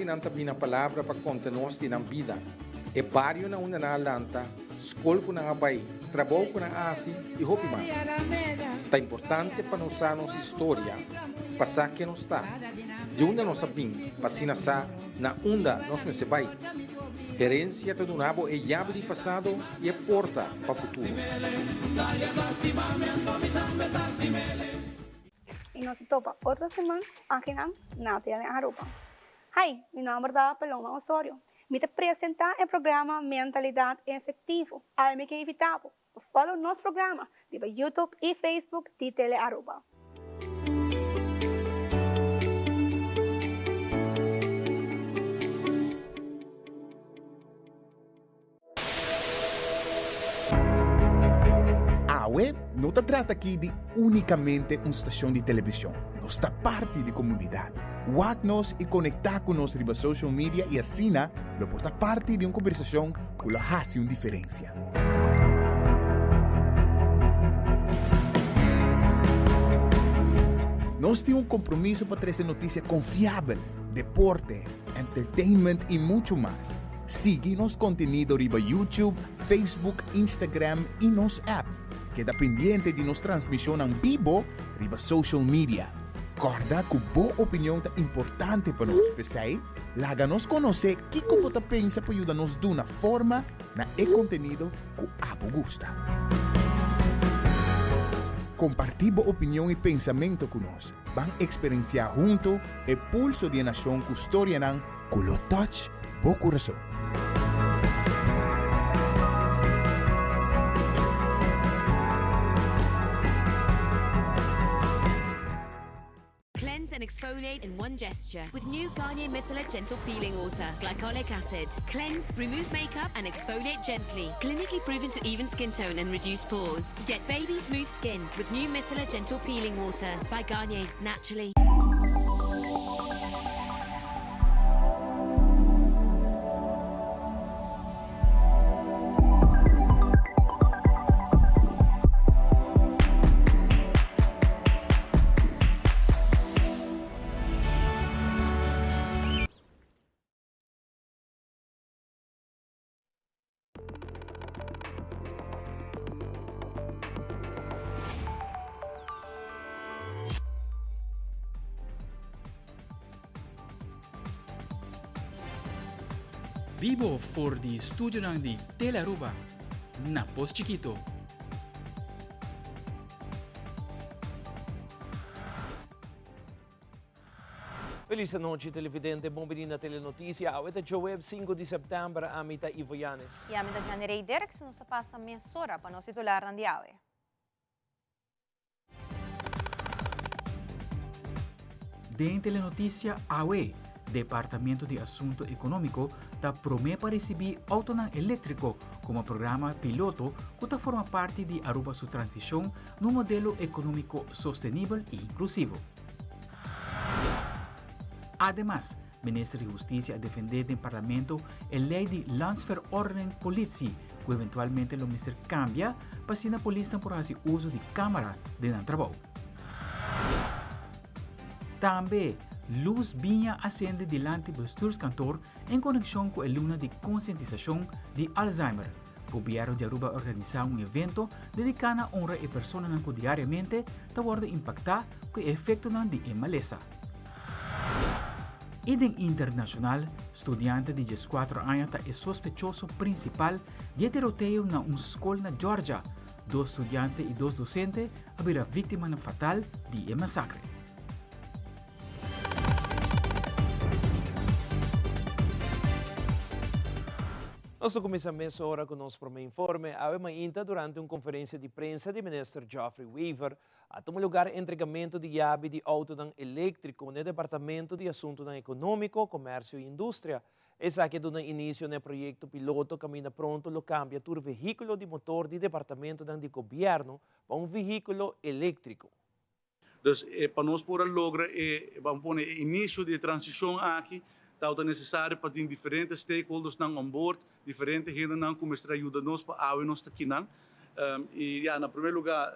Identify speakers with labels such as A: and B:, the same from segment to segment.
A: nan ta bini na palabra pa konta nos di nan bida, e bario na unda nan a lanta, skol ku nan a bai, trabou ku nan a hasi i hopi mas. Ta importante pa nos sa nos historia, pa sa ken nos ta, di unda nos a bin, pa asina sa na unda nos mester bai. Herensia ta duna bo e yabi di pasado i e porta pa futuro.
B: Y nos ta topa otro siman akinan na Tele Aruba. Hi, mi nomber ta Paloma Osorio. Mi ta presenta e programa Mentalidad Efectivo. Awe mi ke invita bo pa follow nos programa riba YouTube y Facebook di Tele Aruba.
C: Awe no ta trata aki di únikamente un stashon di televishon. Nos ta parti di komunidat. Wak nos i konektá ku nos riba social media i asina lo por ta parti di un kombersashon ku lo hasi un diferensia. Nos tin un kompromiso pa trese notisia konfiabel, deporte, entertainment i muchu mas. Sigui nos kontenido riba YouTube, Facebook, Instagram i nos app. Keda pendiente di nos transmishonnan bibo riba social media. Kòrda ku bo opinion ta importante pa nos, p'esei laga nos konosé kiko bo ta pensa pa yuda nos duna forma na e kontenido ku abo gusta. Kompartí bo opinion i pensamentu ku nos. Ban eksperensiá huntu e pulso di e nashon ku storianan ku lo touch bo kurason.
D: Cleanse and exfoliate in one gesture with new Garnier Micellar Gentle Peeling Water. Glycolic acid. Cleanse, remove makeup and exfoliate gently. Clinically proven to even skin tone and reduce pores. Get baby smooth skin with new Micellar Gentle Peeling Water by Garnier. Naturally.
E: Bibo for di studionan di Telearuba na Pos Chikito.
F: Feliz anochi televidente, bon bini na Telenoticia. Awe ta djoeb 5 di september, ami ta Ivo Yanes.
G: Y ami ta Janirey Dirks, nos ta pasa mesora pa nos titularnan di awe.
E: Den Telenoticia awe, Departamento di Asunto Economico ta prome pa ricibi autonan electrico como programa piloto cu ta forma parti di Aruba su transicion na un modelo economico sostenibel y inclusivo. Ademas, Minister di Husticia a defende den Parlamento e ley di Landsverordening Politie cu eventualmente lo mester cambia pa asina polisnan por haci uzo di camara den nan trabou. Tambe, luz biña a sende dilanti Bestuurskantoor en conexion cu e luna di concientisacion di Alzheimer. Gobierno di Aruba a organisa un evento dedica na honra e personanan cu diariamente ta wordo impacta cu e efectonan di e malesa. Y den internacional, studiante di diescuatro aña ta e sospechoso principal di e tiroteo na un scol na Georgia. Dos studiante y dos docente a bira victimanan fatal di e masacre.
F: Nos ta cuminsa mesora cu nos prome informe. Awe mainta durante un conferencia di prensa di Minister Geoffrey Wever a tuma lugar entregamento di yabi di autonan electrico n'e Departamento di Asuntonan Economico, Comercio y Industria. Esaki a duna inicio n'e proyecto piloto caminda pronto lo cambia tur vehiculo di motor di departamentonan di gobierno pa un vehiculo electrico.
H: Dus pa nos por a logra e, ban pone, e inicio di e transicion aki, tabata necesario pa tin diferente stakeholdersnan on board, diferente hendenan cu mester a yuda nos pa awe nos ta kinan. Y ya, na primer lugar,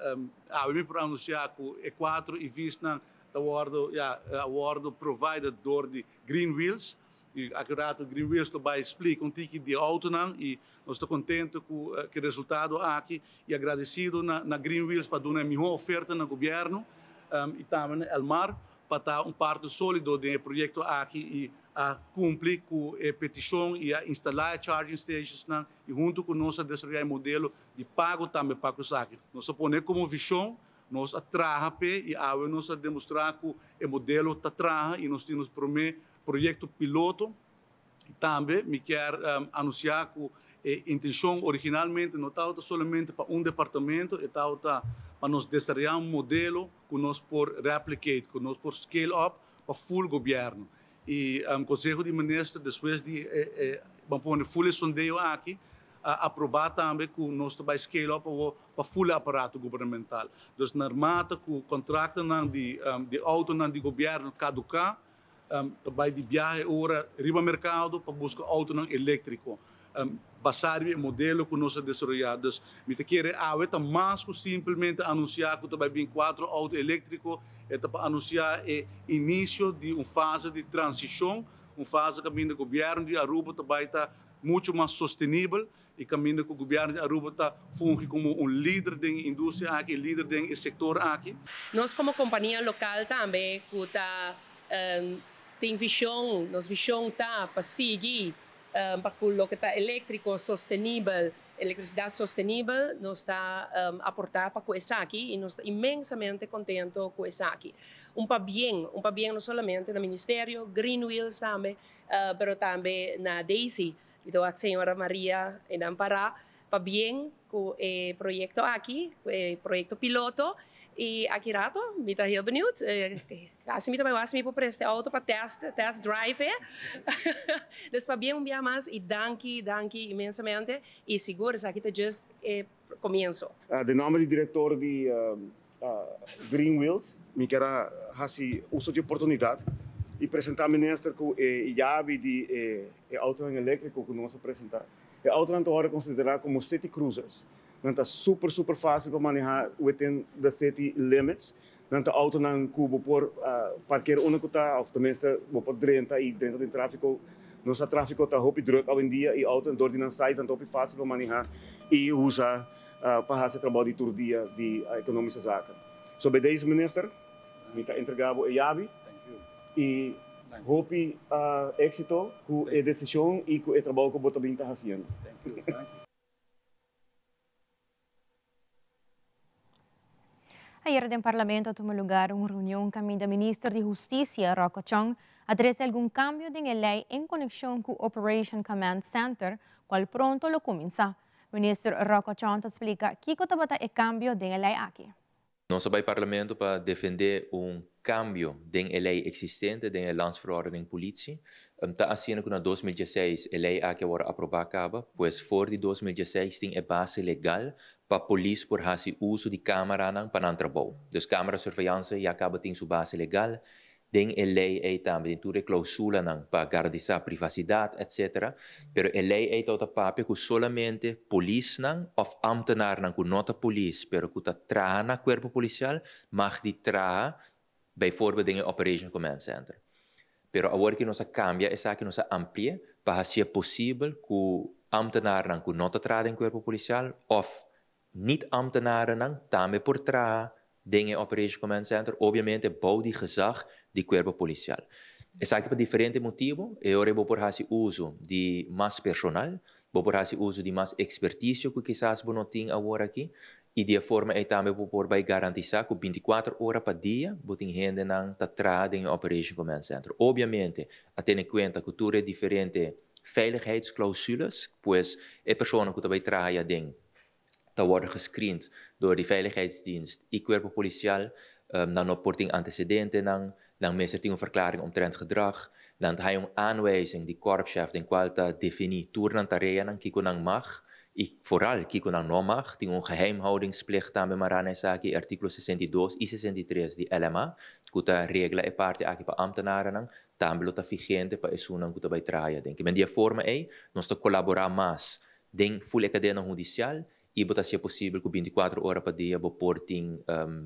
H: awe mi por anuncia cu e cuatro EVsnan ta wordo, ya, a wordo provided door di Green Wheels. Y aki rato Green Wheels lo bay splica un tiki di autonan y nos ta contento cu e resultado aki y agradecido na Green Wheels pa duna e miho oferta na gobierno y tambe na Elmar pa ta un parte solido den e proyecto aki y a cumpli cu e peticion y a instala e charging stationsnan y hunto cu nos a desaroya e modelo di pago tambe pa cu esaki. Nos a pone como vision, nos a traha p'e y awe nos a demostra cu e modelo ta traha y nos tin nos prome proyecto piloto. Y tambe mi kier anuncia cu e intencion originalmente no tabata solamente pa un departamento, e tabata pa nos desaroya un modelo cu nos por replicate, cu nos por scale up pa full gobierno. Y Conseho di Minister despues di e ban pone full e sondeo aki a aproba tambe cu nos ta bay scale up awo pa full e aparato gubernamental. Dus naarmate cu contractonan di di autonan di gobierno caduca ta bay di biahe ora riba mercado pa busca autonan electrico basa riba e modelo cu nos a desaroya. Dus mi ta kere awe ta mas cu simplemente anuncia cu ta bay bin cuatro auto electrico, e ta pa anuncia e inicio di un fase di transicion, un fase caminda gobierno di Aruba ta bay ta mucho mas sostenibel y caminda cu gobierno di Aruba ta fungi como un lider den e industria aki, lider den e sector aki.
I: Nos como compania local tambe cu ta tin vision, nos vision ta pa sigui pa cu loke ta electrico sostenibel, electricidad sostenibel, nos ta aporta pa cu esaki y nos ta inmensamente contento cu esaki. Un pabien, un pabien no solamente na Ministerio, Green Wheels tambe, pero tambe na Daisy. Mi ta wak señora Maria einan para, pabien cu e proyecto aki, cu e proyecto piloto. Y aki rato mi ta heel benieuwd. Casi mi ta bay wak si mi por presta e auto pa test, test drive e. Dus pabien un bia mas y danki, danki inmensamente. Y sigur esaki ta just e comienso.
J: Den nomber di director di Green Wheels, mi kier a haci uso di oportunidad y presenta minister cu e yabi di e autonan electrico cu nos a presenta. E autonan ta worde considera como city cruisers. Nan ta super super facil pa maneha within the city limits. Nan ta autonan cu bo por parkeer unda cu ta of tenminste bo por drenta y drenta den trafico. Nos sa trafico ta hopi druk awendia y autonan door di nan size nan ta hopi facil pa maneha y usa pa haci trabao di tur dia di economische zaken. So bij deze minister mi ta entrega bo e yabi y hopi exito cu e decision y cu e trabao cu bo ta bin ta haciendo.
G: Ayera den Parlamento a tuma lugar un reunion caminda Minister di Husticia, Rocco Chong, a trece algun cambio den e ley en conexion cu Operation Command Center, cual pronto lo cuminsa. Minister Rocco Chong ta splica kico tabata e cambio den e ley aki.
K: Nos a bai Parlamento pa defendé un kambio den e lei eksistente den e Landsverordening Politie. Ta asina ku na 2016 e lei aki a wòrdu aprobá kaba, pues for di 2016 tin e base legal pa polis por hasi uso di kámaranan pa nan trabou. Dus kámara surveillance ya kaba tin su base legal. Den e lei ei tambe tin tur e klausulanan pa garantisa privasidat etc. Pero e lei ei tabata papia ku solamente polisnan òf ámtenarnan ku no ta polis pero ku ta traha na kuerpo polisial mag di traha bijvoorbeeld den e Operation Command Center. Pero awor ki nos a kambia esaki nos a ampli'é pa hasié posibel ku ámtenarnan ku no ta traha den kuerpo polisial òf Niet-ambtenarennan tambe por traha den e Operation Command Center, obviamente bou di gezag di Cuerpo Policial. Esaki pa diferente motibo, e ora bo por haci uso di mas personal, bo por haci uso di mas experticio cu kisas bo no tin awor aki, y di e forma ey tambe bo por bay garantisa cu 24 ora pa dia bo tin hendenan ta traha den e Operation Command Center. Obviamente a tene cuenta cu tur e diferente veiligheidsclausules, pues e persona cu ta bay traha aden ta wòrdu gescreend dor di Veiligheidsdienst i Cuerpo Policial, nan no por tin antecedentenan, nan mester tin un verklaring omtrent gedrag, nan ta haña un aanwijzing di korpschef den cual ta defini tur nan tareanan, kiko nan mag i vooral kiko nan no mag, tin un geheimhoudingsplicht tambe mará na esaki, artíkulo 62 i 63 di LMA, ku ta regla e parti aki pa ambtenarennan, tambe lo ta vigente pa esunnan ku ta bai traha aden. Kimen di e forma ei nos ta kolaborá mas den ful e kadena hudisial i bo ta hasié posibel ku bintikuater ora pa dia bo por tin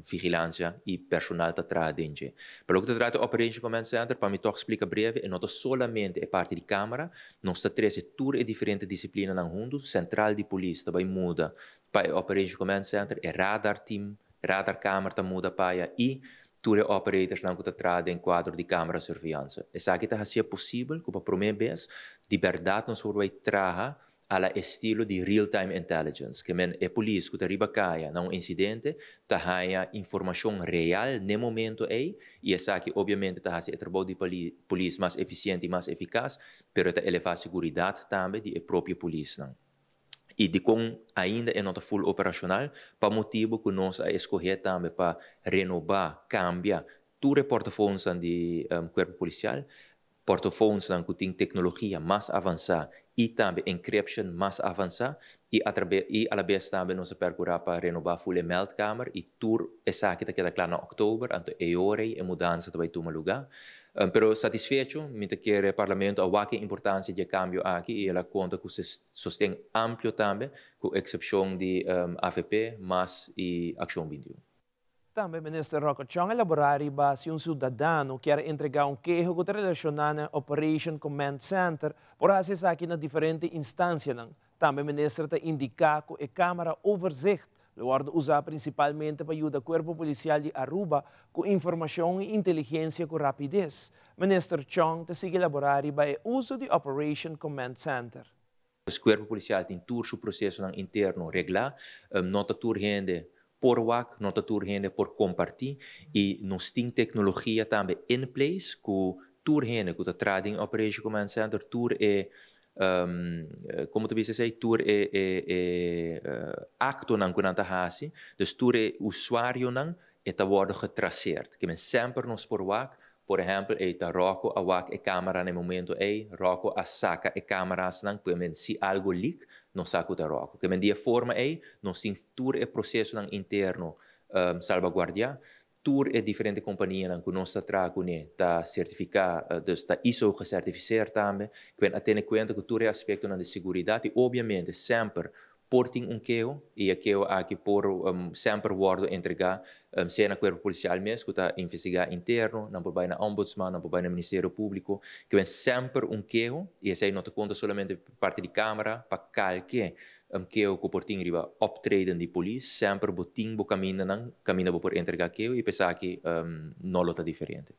K: vigilansia i personal ta traha den dje. Pa loke ta trata e Operation Command Center, pa mi tòg splika breve, e no ta solamente e parti di kámara, nos ta trese tur e diferente disiplinanan huntu, sentral di polis ta bai muda pa e Operation Command Center, e radar team, radarkamer ta muda pa aya i tur e operatorsnan ku ta traha den kuadro di kámara surveillance. Esaki ta hasié posibel ku pa promé bes di bèrdat nos por bai traha a la estilo di real time intelligence, ke men e polis ku ta riba kaya na un insidente ta haña informashon real n'e momento ei i esaki obviamente ta hasi e trabou di polis mas efisiente i mas efikas, pero e ta elevá seguridat tambe di e propio polisnan. I dikon ainda e no ta full operashonal? Pa motibu ku nos a eskohé tambe pa renobá, kambia tur e portafonsnan di kuerpo polisial, portofonsnan ku tin teknologia mas avansá i tambe encryption mas avansá i atrabe i alabes tambe nos a perkurá pa renobá full e meldkamer i tur esaki ta keda kla na òktober, anto e ora ei e mudansa ta bai tuma lugá. Pero satisfecho mi ta kere Parlamento a wak e importansia di e kambio aki i el a konta ku sosten amplio tambe ku eksepshon di avp, mas i Akshon 21.
F: Tambe Minister Rocco Chong a elabora riba si un ciudadano kier entrega un keho cu ta relaciona na e Operation Command Center por haci esaki na diferente instancianan. Tambe Minister ta indica cu e camara overzicht lo wordo usa principalmente pa yuda Cuerpo Policial di Aruba cu informacion y inteligencia cu rapidez. Minister Chong ta sigui elabora riba e uso di Operation Command Center.
K: Pues Cuerpo Policial tin tur su procesonan interno reglá, no ta tur hende por wak, no ta tur hende por compartí y nos tin tecnologia tambe in place cu tur hende cu ta traha den Operation Command Center, tur e, como ta bisa esey, tur e e e actonan cu nan ta haci, dus tur e usuarionan e ta wordo getraceerd. Ke men semper nos por wak, por ehempel ey ta Rocco a wak e camera na e momento ey, Rocco a saca e camerasnan, ke men si algo leak, nos sa cu ta Rocco. Ke men di e forma ey nos tin tur e procesonan interno salvaguardia, tur e diferente companianan cu nos ta traha cune ta certifica, dus ta ISO gecertificeerd tambe, ke men a tene cuenta cu tur e aspectonan di seguridad y obviamente semper Por tin un keho y e keho aki por semper wordo entrega sea na Cuerpo Policial mes cu ta investiga interno, nan por bay na Ombudsman, nan por bay na Ministerio Publico. Ke ben semper un keho y esey no ta conta solamente parti di camara, pa calke keho cu por tin riba optreden di polis, semper bo tin bo camindanan caminda bo por entrega keho y pa esaki no lo ta diferente.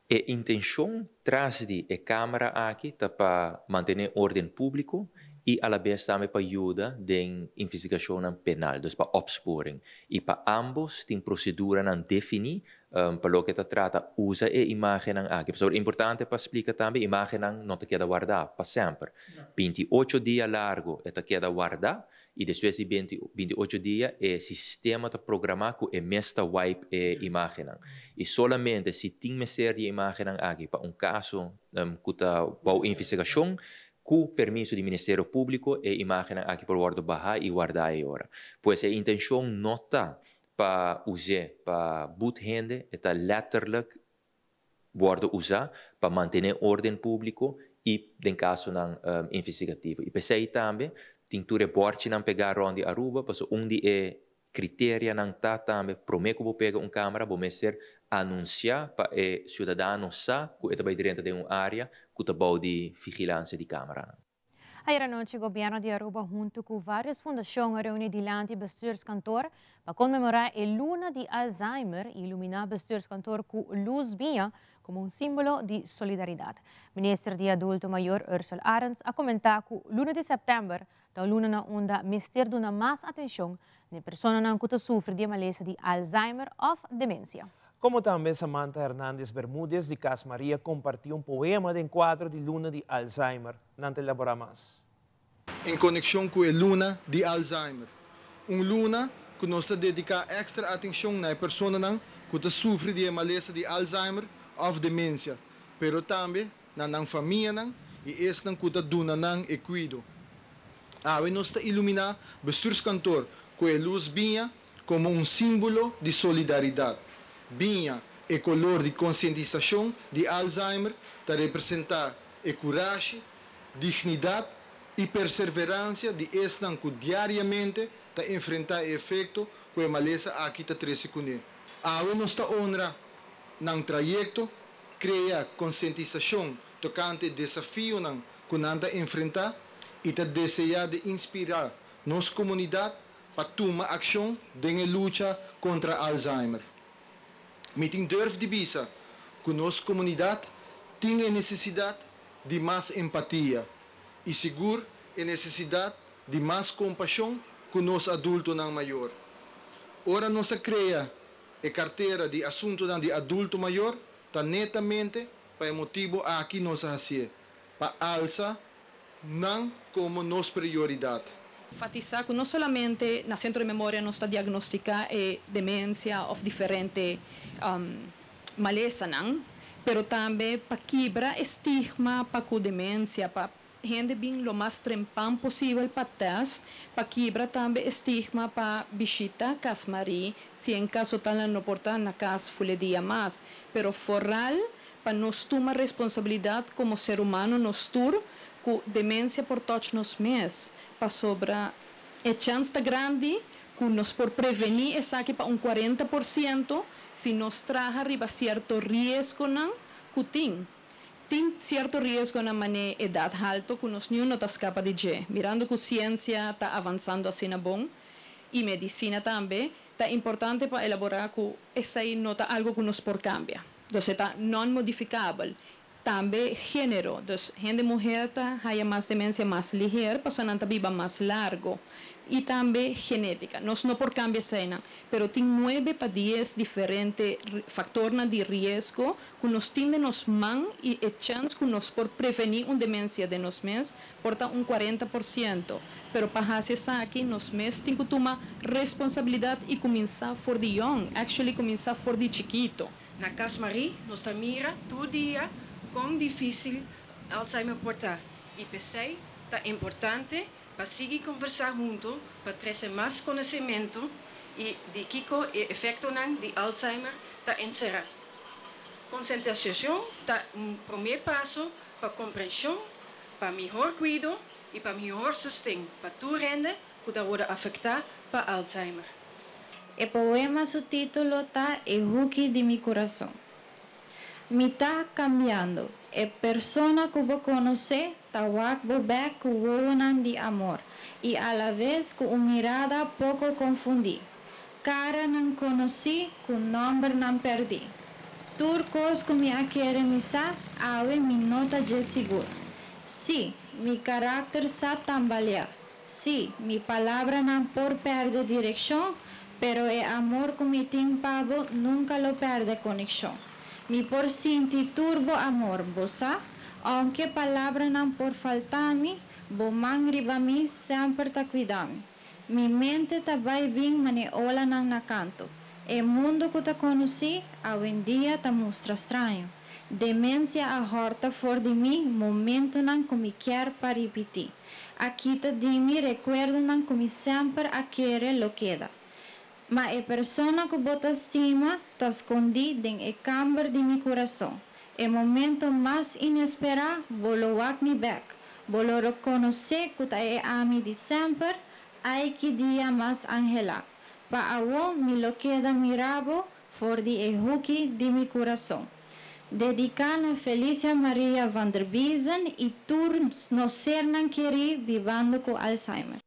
K: E intencion tras di e camera aki ta pa mantene orden publico y alabes tambe pa yuda den investigacionnan penal, dus pa opsporing. Y pa ambos tin proceduranan defini pa loke ta trata usa e imagennan aki. Pasobra importante pa splica tambe imagennan no ta keda warda pa semper. 28 dia largo e ta keda warda I despues di 28 dia e sistema ta programá ku e mes ta wipe e imágennan. I solamente si tin mester di e imágennan aki pa un kaso ku ta bou investigashon, ku permiso di Ministerio Públiko e imágennan aki por wòrdu bahá i wardá e ora. Pues e intenshon no ta pa us'é pa but hende, e ta lètterlik wòrdu usá pa mantené órden públiko i den kasonan investigativo. I p'esei tambe tin tur e bòrchinan pegá rònt di Aruba, pasobra un di e kriterianan ta tambe promé ku bo pega un kámara bo mester anunsiá pa e siudadano sa ku e ta bai drenta den un área ku ta bou di vigilansia di kámaranan.
G: Ayer anochi Gobierno di Aruba hunto cu varios fundacion a reuni dilanti Bestuurskantoor pa conmemora e luna di Alzheimer y ilumina Bestuurskantoor cu luz biña como un simbolo di solidaridad. Minister di Adulto Mayor Ursell Arends a comenta cu luna di september ta un luna na unda mester duna mas atencion n'e personanan cu ta sufri di e malesa di Alzheimer of demencia.
F: Como tambe Samantha Hernandez Bermudez di Cas Maria comparti un poema den cuadro di luna di Alzheimer. Nan ta elaborá mas.
L: En konekshon ku e luna di Alzheimer, un luna ku nos ta dediká èkstra atenshon na e personanan ku ta sufri di e malesa di Alzheimer òf demensia, pero tambe na nan famianan i esnan ku ta duna nan e kuido. Awe nos ta iluminá Bestuurskantoor ku e lus biña komo un símbolo di solidaridat. Biña, e kolor di konsientisashon di Alzheimer, ta representá E kurashi, dignidat i perseveransia di esnan ku diariamente ta enfrentá e efekto ku e malesa aki ta trese kuné. Awe nos ta honra nan trayekto, krea konsientisashon tokante desafionan ku nan ta enfrentá i ta deseá di inspirá nos komunidat pa tuma akshon den e lucha kontra Alzheimer. Mi tin durf di bisa ku nos komunidat tin e nesesidat di mas empatia i sigur e nesesidat di mas kompashon ku nos adultonan mayor. Ora nos a krea e kartera di asuntunan di adulto mayor, ta netamente pa e motibu aki nos a hasié, pa alsa nan komo nos prioridat.
M: Enfatisá ku no solamente na Sentro di Memoria nos ta diagnostiká e demensia òf diferente malesanan, pero tambe pa kibra e stigma pa ku demensia, pa hende bin lo mas trempan posibel pa tèst, pa kibra tambe e stigma pa bishita Kas Marie, si en kaso tal nan no por ta na kas ful e dia mas, pero foral pa nos tuma responsabilidat komo ser humano nos tur ku demensia por touch nos mes, pasobra e chèns ta grandi ku nos por prevení esaki pa un 40% si nos traha riba sierto riesgonan ku tin. Tin sierto riesgonan manera edat halto ku nos niun no ta skapa di dje. Mirando ku siensia ta avansando asina bon i medisina tambe, ta importante pa elaborá ku esei no ta algu ku nos por kambia. Dus e ta non-modifikabel. Tambe género, dus hende muher ta haya mas demensia mas liher pasobra nan ta biba mas largo. I tambe genétika. Nos no por kambia eseinan, pero tin 9 pa 10 diferente faktornan di riesgo ku nos tin den nos man i e chèns ku nos por prevení un demensia den nos mes por ta un 40%. Pero pa hasi esaki, nos mes tin ku tuma responsabilidat i kuminsá for di yòn, actually kuminsá for di chikitu.
N: Na Cas Marie, nos ta mira tur dia kon difísil Alzheimer por ta. I p'esei ta importante pa sigui kombersá huntu pa trese mas konosementu i di kiko e efektonan di Alzheimer ta enserá. Konsientisashon ta un promé paso pa komprenshon, pa mihó kuido i pa mihó sosten pa tur hende ku ta wòrdu afektá pa Alzheimer.
O: E poema su título ta E Huki di mi Kurason. Mi ta kambiando. E persona ku bo konosé ta wak bo bèk ku wowonan di amor i a la bes ku un mirada poko konfundí. Karanan konosí ku nòmbernan pèrdí. Tur kos ku mi a kere mi sa, awe mi no ta dje sigur. Sí, mi karakter sa tambaleá. Sí, mi palabranan por pèrdè direkshon, pero e amor ku mi tin pa bo nunka lo pèrdè konekshon. Mi por sinti tur bo amor, bo sa, aunke palabranan por falta mi, bo man riba mi semper ta kuida mi. Mi mente ta bai bin mane olanan na kantu. E mundu ku ta konosí, awendia ta mustra straño. Demensia a hòrta for di mi momentonan ku mi ke pa ripití. A kita di mi rekuerdonan ku mi semper a kere lo keda. Ma e persona ku bo ta stima ta skondí den e kamber di mi kurason. E momento mas inesperá, bo lo wak mi bèk. Bo lo rekonosé ku ta e ami di semper, ai ki dia mas anhelá. Pa awo mi lo keda mira bo for di e huki di mi kurason. Dediká na Felicia Maria van der Biesen i tur nos sernan kerí bibando ku Alzheimer.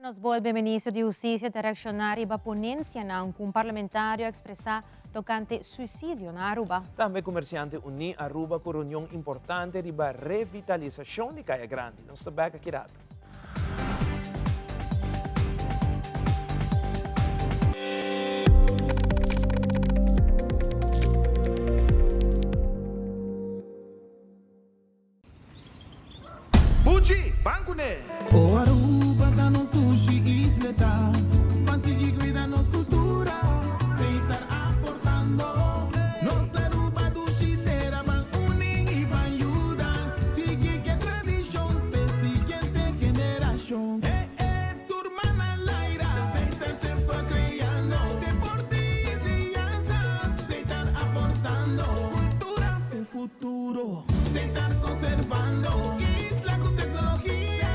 G: Nos bolbe minister di Hustisia ta reakshoná riba ponensianan ku un parlamentario a ekspresá tokante suisidio na Aruba.
F: Tambe Komersiante Uní Aruba ku reunion importante riba revitalisashon di Kaya Grandi. Nos ta bèk aki ratu.
P: Buchi, ban kuné! O Aruba ta nos dushi isla ta, pa sigui kuida nos kultura, Setar aportando. Nos Aruba dushi tera ban uni i ban yuda, sigui ku tradishon pa siguiente generashon. Eh eh, tur man laira, Setar semper kreando, deporte i enseñansa, Setar aportando, kultura pa futuro, Setar konservando, isla ku teknologia.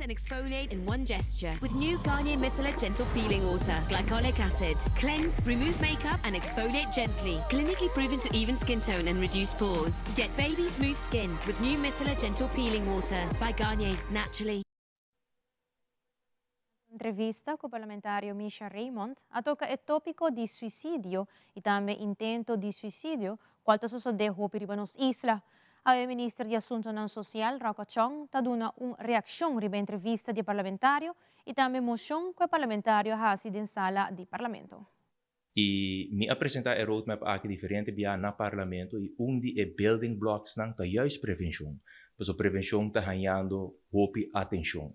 D: Cleanse and exfoliate in one gesture with new Garnier Micellar Gentle Peeling Water. Glycolic acid. Cleanse, remove makeup and exfoliate gently. Clinically proven to even skin tone and reduce pores. Get baby smooth skin with new Micellar Gentle Peeling Water by Garnier, naturally.
G: Entrevista cu parlamentario Misha Raymond a toca e topico di suicidio y tambe intento di suicidio, cual ta sucede hopi riba nos isla. E minister di Asuntonan Social, Rocco Chong, ta duna un reaccion riba entrevista di parlamentario y tambe mocion cu e parlamentario a haci den sala di parlamento.
K: Y mi a presenta e roadmap aki diferente bia na parlamento y un di e building blocks nan ta juist prevencion. Paso prevencion ta hañando hopi atencion.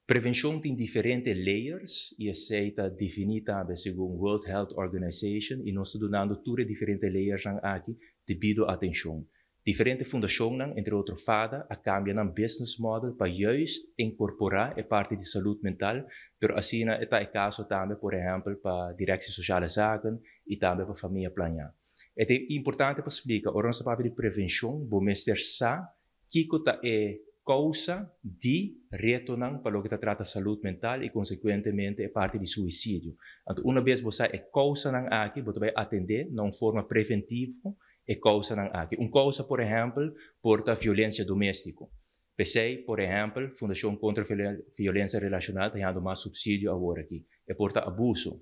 K: Prevencion tin diferente layers y esey ta defini tambe segun World Health Organization y nos ta dunando tur e diferente layers nan aki debido atencion. Diferente fundacionnan, entre otro FADA, a cambia nan business model pa juist incorpora e parti di salud mental, pero asina ta e caso tambe, por ehempel, pa Directie Sociale Zaken y tambe pa Famia Planea. E ta importante pa splica, ora nos ta papia di prevencion, bo mester sa kico ta e causa di retonan pa loke ta trata salud mental y consecuentemente e parti di suicidio. Anto, una bes bo sa e causanan aki, bo ta bay atende na un forma preventivo e causanan aki. Un causa, por ehempel, por ta violencia domestico. P'esey, por ehempel, Fundacion contra Violencia Relacional ta hayando mas subsidio awor aki. E por ta abuso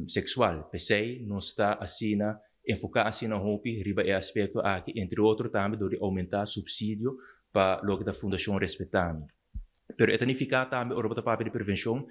K: sexual. P'esey, nos ta asina enfoca asina hopi riba e aspecto aki, entre otro tambe door di aumenta subsidio pa loke ta Fundacion Respetami. Pero e ta nifica tambe, ora bo ta papia di prevencion,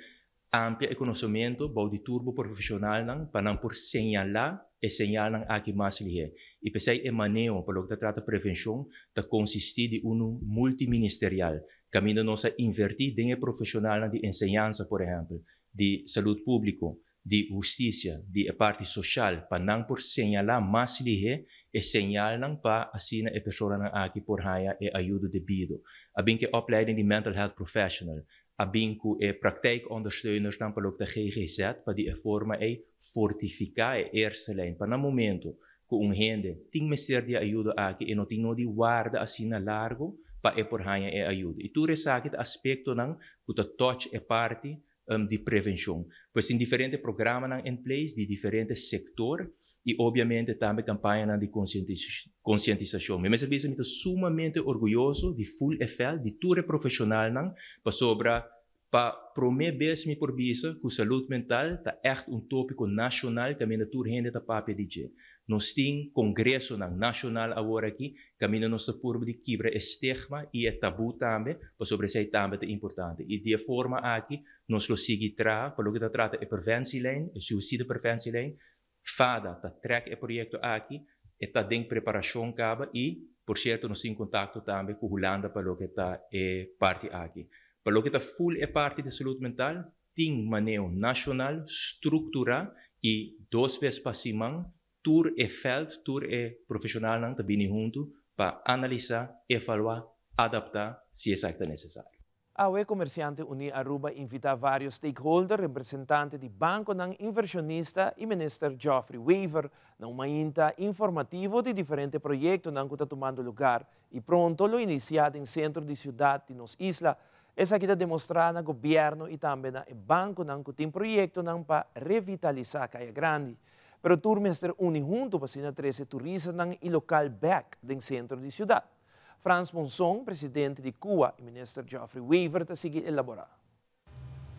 K: amplia e conocemento bou di tur bo profesionalnan pa nan por señala e señalnan aki mas lihe. Y p'esey e maneho pa loke ta trata prevencion ta consisti di uno multiministerial, caminda nos a inverti den e profesionalnan di enseñansa, por ehempel, di salud publico, di husticia, di e parti social, pa nan por señala mas lihe e señalnan pa asina e personanan aki por haya e ayudo debido. A bin cu e opleiding di mental health professional, a bin cu e praktijkondersteuners nan pa loke ta GGZ, pa di e forma ey fortifica e eerste lijn. Pa na momento cu un hende tin mester di ayudo aki e no tin nodi warda asina largo pa e por haya e ayudo. Y tur esaki ta aspectonan cu ta touch e parti di prevencion. Pues tin diferente programanan in place di diferente sector y obviamente tambe campañanan di concientisacion. Mi mester bisa mi ta sumamente orguyoso di full e veld, di tur e profesionalnan, pasobra pa prome bes mi por bisa cu salud mental ta echt un topico nacional caminda tur hende ta papia di dje. Nos tin congresonan nacional awor aki, caminda nos ta purba di kibra e stigma y e tabu tambe, pasobra esey tambe ta importante. Y di e forma aki, nos lo sigui traha pa loke ta trata e preventielijn, e suicide preventielijn. FADA ta trek e proyecto aki, e ta den preparacion caba y, por cierto, nos tin contacto tambe cu Hulanda pa loke ta e parti aki. Pa loke ta full e parti di salud mental, tin maneho nacional, structura y dos bes pa siman, tur e veld, tur e profesionalnan ta bini hunto pa analisa, evalua, adapta, si esaki ta necesario.
F: AWE Comerciante Uni Aruba a invita varios stakeholders, representante di banconan, inversionista y minister Geoffrey Wever na un mainta informativo di diferente proyectonan cu ta tumando lugar y pronto lo inicia den centro di ciudad di nos isla. Esaki ta demostra na gobierno y tambe na banconan cu tin proyectonan pa revitalisa Caya Grandi. Pero tur mester uni hunto pa asina trece turistanan y local back den centro di ciudad. Frans Monson, presidente di CUA, y minister Geoffrey Wever ta sigui elabora.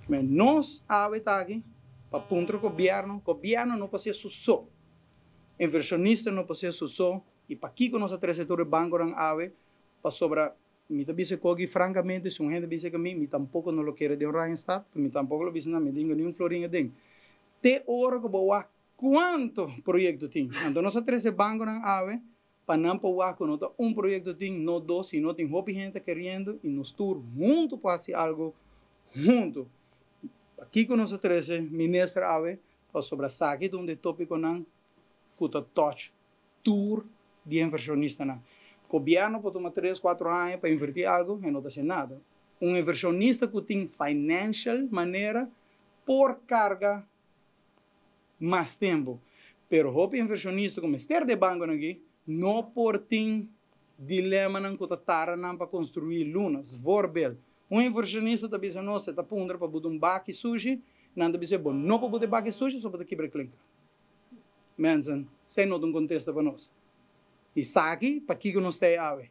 Q: Nos awe ta aki pa puntra gobierno, gobierno no por haci su so. Inversionista no por haci su so y pakico nos a trece tur banconan awe pasobra mi ta bisa cu francamente si un hende bisa cu mi, mi tampoco no lo kier den Oranjestad, mi tampoco lo bisa na mi dingo ni un florin den. Te ora cu bo wak cuanto proyecto tin. Anto nos a trece banconan awe pa nan por wak no ta un proyecto tin, no dos, sino tin hopi hende keriendo y nos tur hunto pa haci algo hunto. Aki nos a trece minister awe pasobra esaki ta un topiconan cu ta touch tur di inversionistanan. Gobierno por tuma 3, 4 aña pa inverti algo y no ta haciendo nada. Un inversionista cu tin financial manera por carga mas tempo. Pero hopi inversionista como ester de banco aki no por tin dilemanan cu ta tarda nan pa construi lunas. Voorbeeld. Un inversionista ta bisa nos, e ta puntra pa buta un baki sushi, nan ta bis'é bo no por buta e baki sushi, so bo ta kibra e klinker. Mensen, esei no ta un kontesta pa nos. I saki pakiko nos ta ei awe.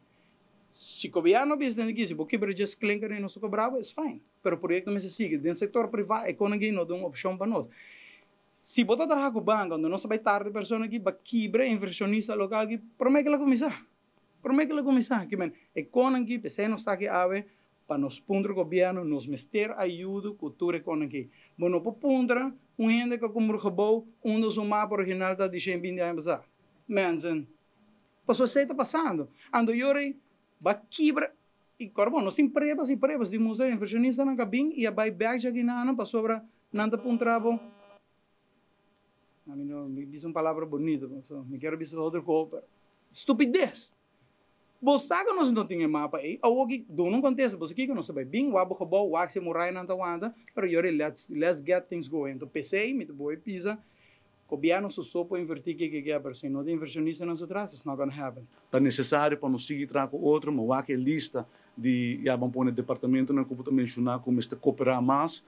Q: Si gobièrnu bisa den aki, si bo kibra djes klinker i nos ta kobra bo, is fine. Pero proyekto mester sigui. Den sektor privá, e kon aki no ta un opshon pa nos. Si bo ta traha ku banko, anto nos ta bai tarde persona aki pa kibra e inversionista lokal aki promé ku el a kuminsá. Promé ku el a kuminsá. Ki men, e kon aki, p'esei nos ta aki awe, pa nos puntra gobièrnu, nos mester ayudo ku tur e kon aki. Bo no por puntra un hende ku a kumpra un gebou unda su mapa original ta di 120 aña pasá. Mensen, pasobra esei ta pasando. Anto yora ba kibra i kòrda bon, nos tin pruebas i pruebas di mustra inversionistanan ku a bin i a bai bèk dje akinan pasobra nan ta puntra bo, ami no mi bisa un palabra bonito, pasobra mi kier a bisa otro kos, pero stupides! Bo sa ku nos no tin e mapa ei, awor ki duna un kontesta, bo sa kiko nos ta bai bin wak bo gebou, wak si e murayanan ta wanta, pero yora let's let's get things going. Anto p'esei mi ta boe pisa Gobierno su so por inverti kiko ke pero si no tin inversionistanan su tras it's not gonna happen.
H: Ta nesesario pa nos sigui traha ku otro, ma wak e lista di ya ban pone departamentonan ku bo ta menshoná ku mester koperá mas.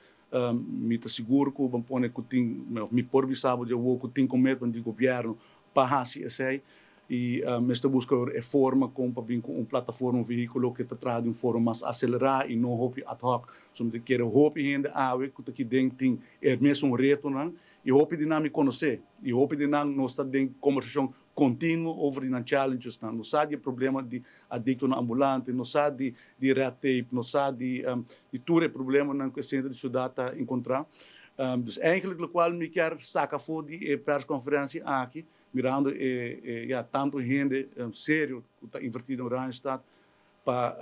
H: Mi ta sigur ku ban pone ku tin, òf mi por bisa bo di awor ku tin commitment di gobièrnu pa hasi esei i mester buska e forma kon pa bin ku un plataforma, un vehíkulo ku ta traha di un forma mas aselerá i no hopi ad hoc. So mi ta kere hopi hende awe ku ta kiden tin e mesun retonan I hopi di nan mi konosé, i hopi di nan nos ta den kombersashon kontinuo over di nan challengesnan. Nos sa di e problema di adiktonan ambulante, nos sa di di red tape, nos sa di di tur e problemanan ku e sentro di siudat ta enkontrá. Dus eigenlijk lokual mi kier saka afó di e perskonferensia aki, mirando e e ya tantu hende serio ku ta invertí den Oranjestad, pa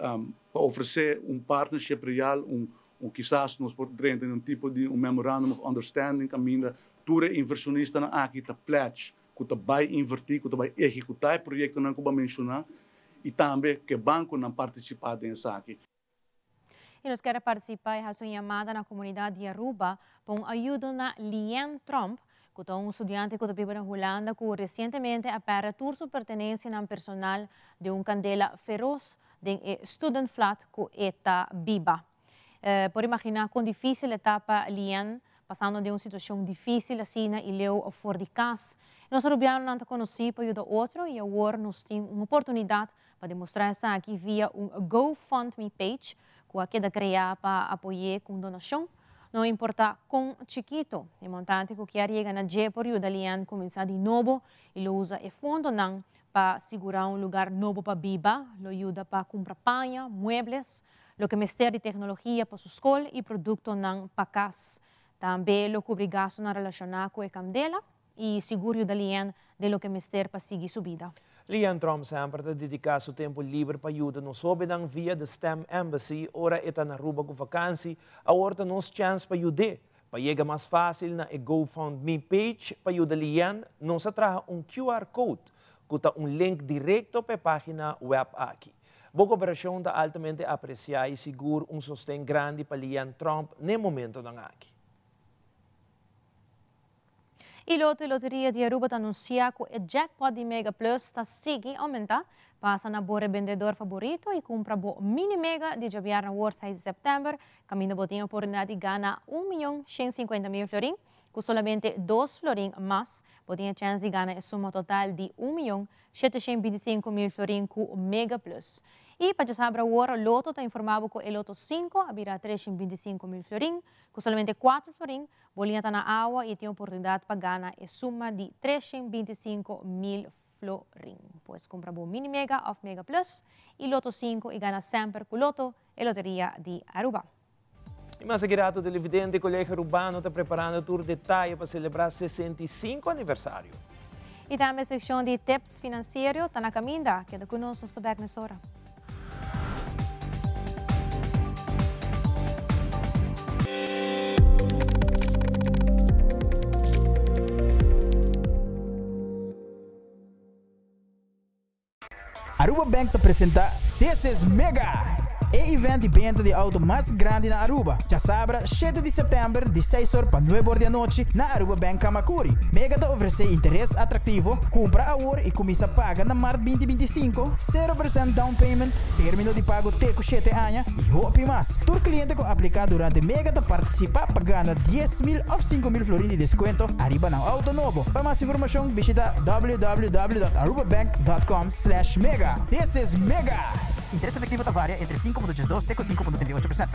H: pa ofresé un partnership real, un un kisas nos por drenta den un tipo di un memorandum of understanding kaminda tur e inversionistanan aki ta pledge ku ta bai invertí, ku ta bai ehekutá e proyektonan ku bo a menshoná i tambe ku e bankonan partisipá den esaki.
G: I nos kier a partisipá i hasi un yamada na komunidat di Aruba pa un ayudo na Lien Tromp, ku ta un studiante ku ta biba na Hulanda ku resientemente a pèrdè tur su pertenensianan personal den un kandela feros den e studenflat ku e ta biba. Por imaginá kon difísil e ta pa Lien pasando den un situashon difísil asina i leu for di kas. Nos arubianonan ta konosí pa yuda otro i awor nos tin un oportunidat pa demostrá esaki via un GoFundMe page ku a keda kreá pa apoy'é ku un donashon, no importá kon chikito. E montante ku kier yega na dje por yuda Lianne kuminsá di nobo i lo usa e fondonan pa sigurá un lugar nobo pa biba, lo yuda pa kumpra paña, muebles, loke mester di teknologia pa su skol i produktonan pa kas. Tambe lo kubri gastunan relashoná ku e kandela. I sigur yuda Lian den loke mester pa sigui su bida.
F: Lian Tromp semper ta dediká su tempu liber pa yuda nos hóbennan via The STEM Embassy ora e ta na Aruba ku vakansi, awor ta nos chèns pa yud'é. Pa yega mas fásil na e GoFundMe page pa yuda Lian, nos a traha un QR code ku ta un link direkto pa e página wèp aki. Bo koperashon ta altamente apresiá i sigur un sosten grandi pa Lian Tromp n'e momentonan aki.
G: E Loto y Loteria di Aruba ta anuncia cu e jackpot di Mega Plus ta sigui aumenta. Pasa na bo rebendedor faborito y cumpra bo mini mega di djabièrnè awor 6 di september, caminda bo tin e oportunidad di gana 1.150.000 florin. Cu solamente dos florin mas, bo tin e chens di gana e suma total di 1.725.000 florin cu Mega Plus. Y pa djasabra awor, Loto ta informa bo cu e Loto 5 a bira 325.000 florin. Cu solamente 4 florin, Bo liña ta na awa y tin oportunidad pa gana e suma di 325 mil florin. Pues cumpra bo Mini Mega of Mega Plus y Lotto 5 y gana semper cu Lotto, e loteria di Aruba.
F: Y mas aki rato televidente, Colegio Arubano ta preparando tur detaye pa celebra 65 aniversario.
G: Y tambe seccion di tips financiero ta na caminda. Keda cu nos, nos ta back mesora.
R: Aruba Bank ta presenta This is Mega! E event di benta di auto mas grandi na Aruba. Djasabra, shete di september, di seis or pa nuebe or di anochi na Aruba Bank Camacuri. Mega ta ofrece interes atractivo, cumpra awor y cuminsa paga na mart 2025, 0% down payment, termino di pago te cu shete aña y hopi mas. Tur cliente cu aplica durante Mega ta participa pa gana 10,000 of 5,000 florin di descuento ariba nan auto nobo. Pa mas informacion bishita www.arubabank.com slash mega. This is Mega! Interes efectivo ta varia entre 5.82 te cu 5.38%.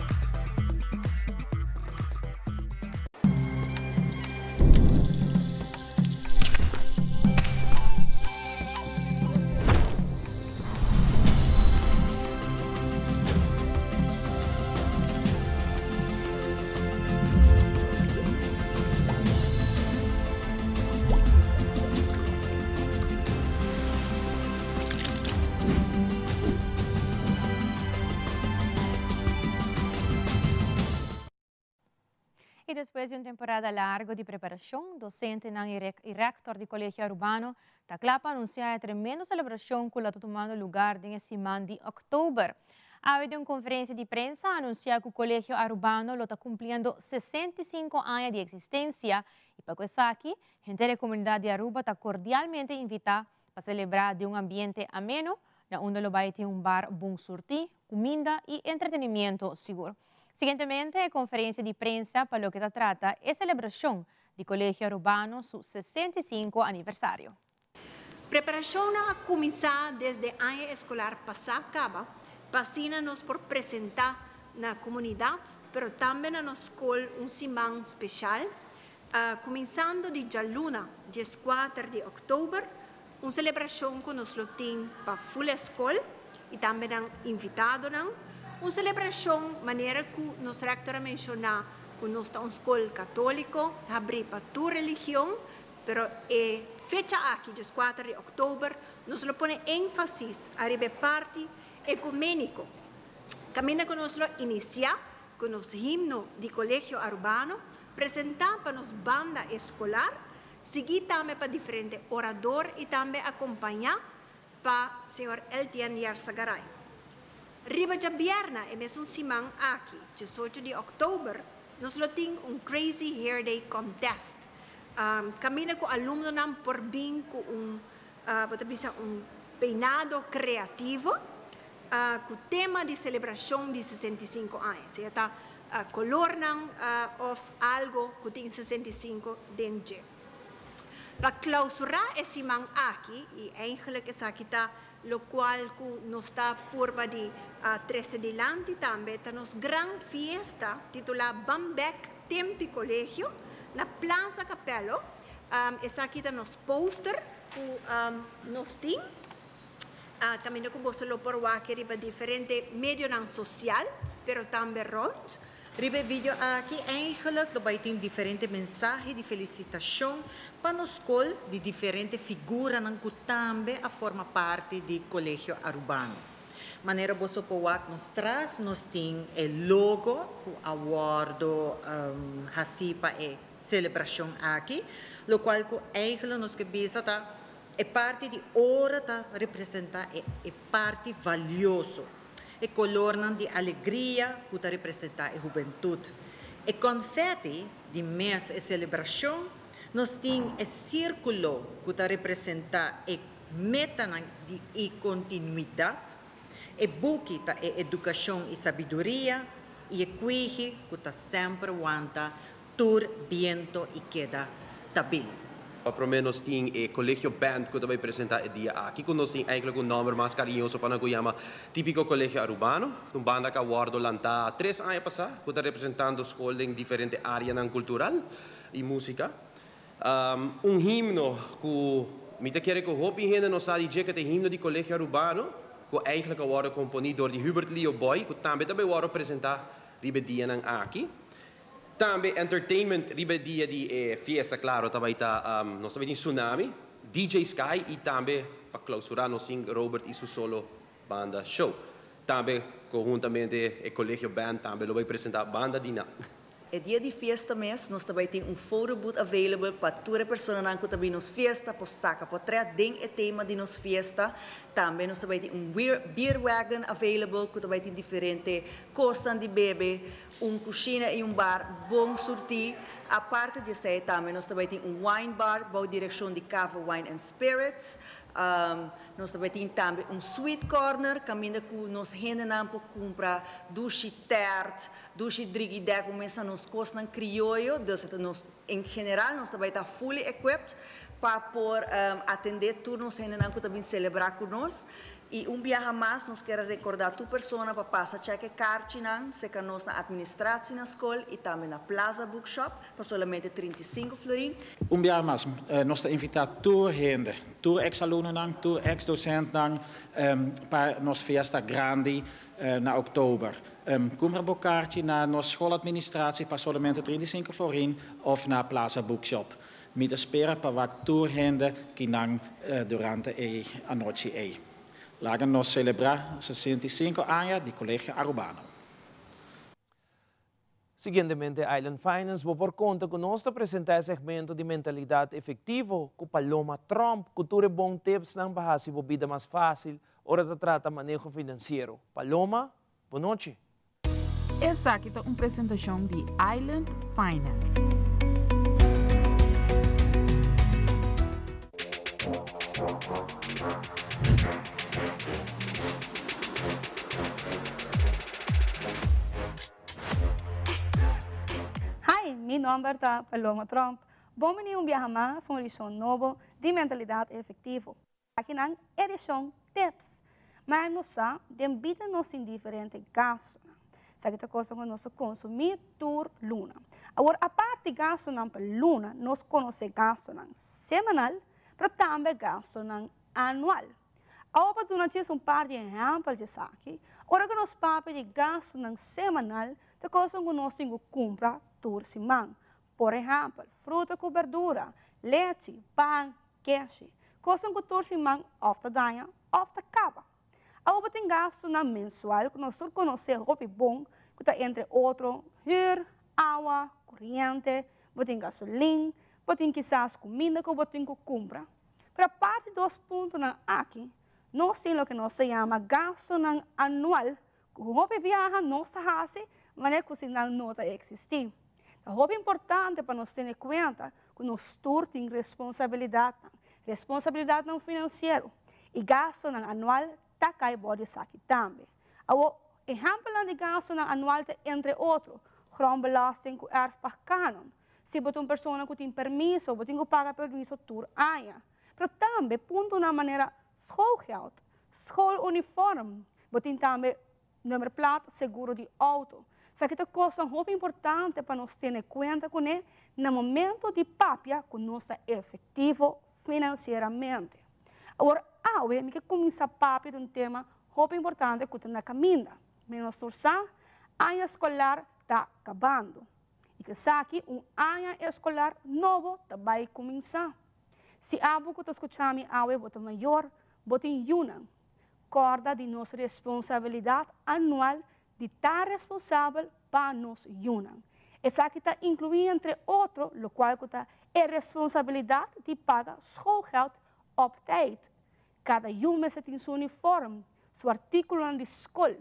G: Y despues di un temporada largo di preparacion, docentenan y rector di Colegio Arubano ta cla pa anuncia e tremendo celebracion cu lo ta tumando lugar den e siman di october. Awe den un conferencia di prensa a anuncia cu Colegio Arubano lo ta cumpliendo 65 aña di existencia y pa cu esaki, henter e comunidad di Aruba ta cordialmente invita pa celebra den un ambiente ameno na unda lo bay tin un bar bon surti, cuminda y entretenimiento sigur. Siguientemente e conferencia di prensa pa loke ta trata e celebracion di Colegio Arubano su 65 aniversario.
S: Preparacionnan a cuminsa desde aña escolar pasa caba pa asina nos por presenta na comunidad pero tambe na nos scol un siman special cuminsando di djaluna 14 di october, un celebracion cu nos lo tin pa full e scol y tambe nan invitadonan, un celebracion manera cu nos rector a menciona cu nos ta un scol catolico habri pa tur religion, pero e fecha aki 14 di october nos lo pone enfasis ariba e parti ecumenico caminda cu nos lo inicia cu nos himno di Colegio Arubano presenta pa nos banda escolar, sigui tambe pa diferente orador y tambe acompaña pa señor Eltien Yarzagaray. Riba djabierna e mesun siman aki, 18 di october, nos lo tin un Crazy Hair Day Contest. Caminda cu alumnonan por bin cu un, bo ta bisa un peinado creativo cu tema di celebracion di 65 aña. Sea ta colornan of algo cu tin 65 den dje. Pa clausura e siman aki, y eigenlijk esaki ta locual cu nos ta purba di trece dilanti tambe, ta nos gran fiesta titula Ban Bek Tempi Colegio na Plaza Capello. Esaki ta nos poster cu nos tin, caminda cu boso lo por wak riba diferente medionan social, pero tambe rond.
T: Riba e video aki eigenlijk lo bai tin diferente mensahe di felicitacion pa nos scol di diferente figuranan cu tambe a forma parti di Colegio Arubano. Manera boso por wak nos tras nos tin e logo cu a wordo haci pa e celebracion aki, locual cu eigenlijk nos ke bisa ta e parti di ora ta representa e e parti valioso. E colornan di alegria cu ta representa e hubentud. E confetti di mes e celebracion, nos tin e circulo cu ta representa e metanan di y continuidad, e buki ta e educacion y sabiduria y e cuigi cu ta semper wanta tur biento y keda stabil.
U: Pa prome nos tin e Colegio Band cu ta bay presenta e dia aki cu nos tin eigenlijk un nomber mas cariñoso pa nan cu yama Tipico Colegio Arubano. Ta un banda cu a wordo lanta 3 aña pasa cu ta representando scol den diferente areanan cultural y musica. Un himno cu mi ta kere cu hopi hende no sa di dje cu ta e himno di Colegio Arubano cu eigenlijk a wordo componi door di Hubert Leo Boy cu tambe ta bay wordo presenta riba e dianan aki. Tambe entertainment riba e dia di e fiesta claro ta bay ta nos ta bay tin Tsunami, DJ Sky y tambe pa clausura nos tin Robert y su solo banda show. Tambe conhuntamente e Colegio Band tambe lo bay presenta banda di nan.
A: E dia di fiesta mes nos ta bay tin un photo booth available pa tur e personanan cu ta bin nos fiesta por saca potret den e tema di nos fiesta. Tambe nos ta bay tin un beer wagon available cu ta bay tin diferente cosnan di bebe, un cushina y un bar bon surti. Aparte di esey tambe nos ta bay tin un wine bar bou direccion di Cava Wine and Spirits. Nos ta bay tin tambe un sweet corner caminda cu nos hendenan por cumpra dushi tert, dushi drigidek, bo mesa nos cosnan crioyo. Dus nos en general nos ta bay ta fully equipped pa por atende tur nos hendenan cu ta bin celebra cu nos. Y un biaha mas nos kier a recorda tur persona pa pasa check e kaarchinan seca nos na administratie na school y tambe na Plaza Bookshop pa solamente 35 florin.
V: Un biaha mas nos ta invita tur hende, tur ex alumnonan, tur ex docentnan pa nos fiesta grandi na oktober. Cumpra bo kaarchi na nos schooladministratie pa solamente 35 florin of na Plaza Bookshop. Mi ta spera pa wak tur hende ki nan durante e anochi ei. Laga nos selebrá 65 aña di Colegio Arubano.
F: Siguientemente Island Finance bo por konta ku nos ta presentá e segmento di Mentalidat Efektivo ku Paloma Tromp ku tur e bon tipsnan pa hasi bo bida mas fásil ora ta trata maneho finansiero. Paloma, bo nochi.
W: Esaki ta un presentashon di Island Finance.
B: Hi, mi nomber ta Paloma Tromp. Bon bini un biaha mas un edicion nobo di Mentalidad Efectivo. Akinan edicion Tips. Ma nos sa, den bida nos tin diferente gastonan. Esaki ta cosa cu nos ta consumi tur luna. Awor, aparte gastonan pa luna, nos conoce gastonan semanal, pero tambe gastonan anual. Awor pa duna djis un par di ehempel di esaki, ora cu nos papia di gastonan semanal, ta cosa cu nos tin cu cumpra tur siman. Por ehempel, fruta cu berdura, lechi, pan, keshi. Cosnan cu tur siman of ta daña of ta caba. Awor bo tin gastonan mensual cu nos tur conoce hopi bon, cu ta entre otro huur, awa, coriente, bo tin gasolin, bo tin kisas cuminda cu bo tin cu cumpra. Pero aparte dos puntonan aki, nos tin loke nos ta yama gastonan anual cu hopi biaha nos ta haci manera cu si nan no ta existi. Ta hopi importante pa nos tene cuenta cu nos tur tin responsabilidadnan, responsabilidadnan financiero y gastonan anual ta cay bou di esaki tambe. Awor, ehempelnan di gastonan anual ta entre otro, grondbelasting cu erfpachtcanon. Si bo ta un persona cu tin permiso, bo tin cu paga permiso tur aña. Pero tambe puntonan manera schoolgeld, schooluniform, bo tin tambe nummerplaat, seguro di auto. Esaki ta cosnan hopi importante pa nos tene cuenta cune na momento di papia cu nos ta efectivo financieramente. Awor, awe mi ke cuminsa papia di un tema hopi importante cu ta na caminda. Mi nos tur sa, aña escolar ta cabando. Y cu esaki un aña escolar nobo ta bay cuminsa. Si abo cu ta scucha mi awe bo ta mayor, bo tin yunan. Corda di nos responsabilidad anual di ta responsabel pa nos yunan. Esaki ta inclui entre otro locual cu ta e responsabilidad di paga schoolgeld op tijd. Cada yu mester tin su uniform, su articulonan di scol.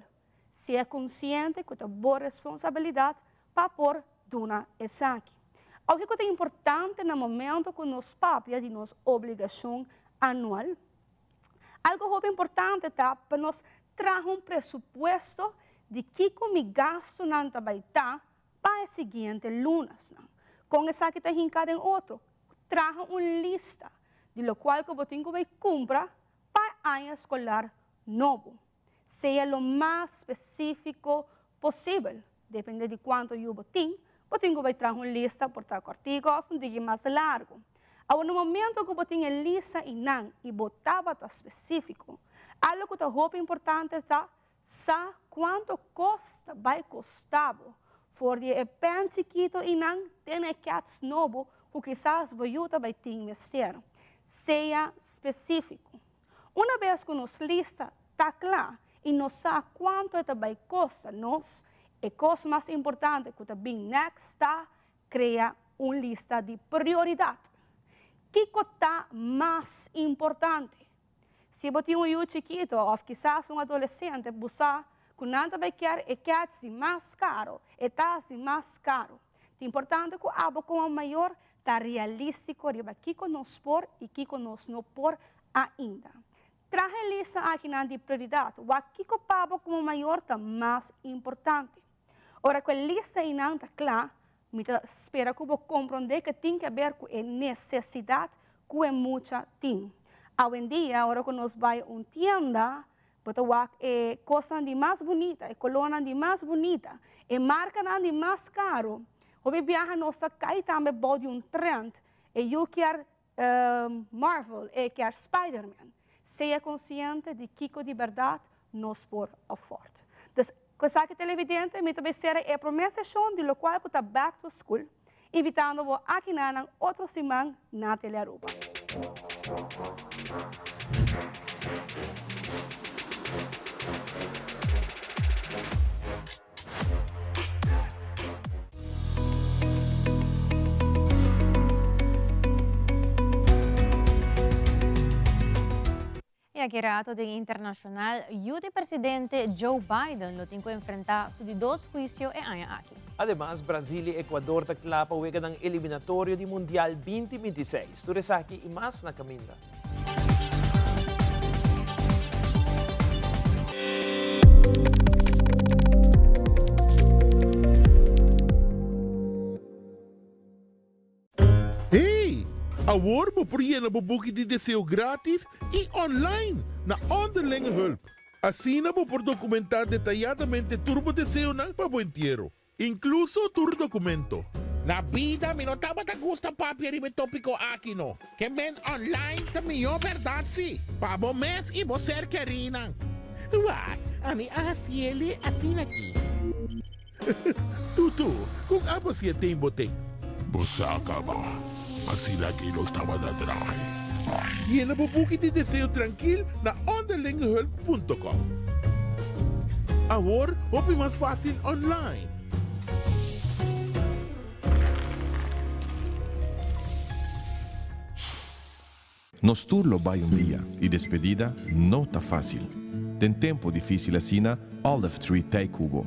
B: Sea consciente cu ta bo responsabilidad pa por duna esaki. Aunke cu ta importante na momento cu nos papia di nos obligacion anual, algo hopi importante ta pa nos traha un presupuesto di kico mi gastonan ta bay ta pa e siguiente lunasnan. Con esaki ta hinca den otro? Traha un lista di locual cu bo tin cu bay cumpra pa e aña escolar nobo. Sea lo mas spesífiko posibel. Depende di kuantu yu bo tin, bo tin ku bai traha un lista por ta kòrtiku òf un tiki mas largu. Awor na momentu ku bo tin e lista einan i bo tabata spesífiko, algu ku ta hopi importante ta sa kuantu kos ta bai kosta bo, for di e pèn chikitu einan te na e kèts nobo ku kisas bo yu ta bai tin mester. Sea spesífiko. Una bes ku nos lista ta kla i nos sa kuantu e ta bai kosta nos, E kos mas importante ku ta bin next ta krea un lista di prioridat. Kiko ta mas importante? Si bo tin un yu chikito òf kisas un adolesente, bo sa ku nan ta bai kier e kèts di mas karo, e tas di mas karo. Ta importante ku abo komo mayor ta realístiko riba kiko nos por i kiko nos no por ainda. Traha e lista akinan di prioridat, wak kiko pa bo komo mayor ta mas importante. Ora ku e lista einan ta kla, mi ta spera ku bo komprondé ke tin ke ber ku e nesesidat ku e mucha tin. Awendia, ora ku nos bai un tienda, bo ta wak e kosnan di mas bunita, e kolónan di mas bunita, e markanan di mas karu. Hopi biaha nos ta kai tambe bou di un trend, e yu kier Marvel, e kier Spiderman. Sea konsiente di kiko di bèrdat nos por afford. Dus, ku esaki televidente, mi ta bai sera e promé seshon di lokual ku ta Back to School, invitando bo aki na nan otro siman na Telearuba.
G: Y aki rato den internacional, yu di presidente Joe Biden lo tin cu enfrenta su di dos huicio e aña aki.
F: Ademas, Brasil y Ecuador ta cla pa weganan eliminatorio di Mundial 2026. Tur esaki y mas na caminda.
C: Hey! Awor bo por yena bo buki di deseo gratis y online na Onderlinge Hulp. Asina bo por documenta detayadamente tur bo deseonan pa bo entiero. Inkluso tur dokumento.
E: Na bida mi no tabata gusta papia riba e topiko aki no. Ke men online ta mihó bèrdat si, pa bo mes i bo ser kerínan. Wak, ami a hasiele asina aki.
C: Tutu, kon abo si e ten bo ten? Bo sa kaba, asina aki nos tabata trahe. Yena bo buki di deseo trankil na onderlingehulp punto com. Awor hopi mas fácil online.
I: Nos tur lo bai un dia y despedida no ta facil. Den tempo dificil asina, Olive Tree t'ey cu bo.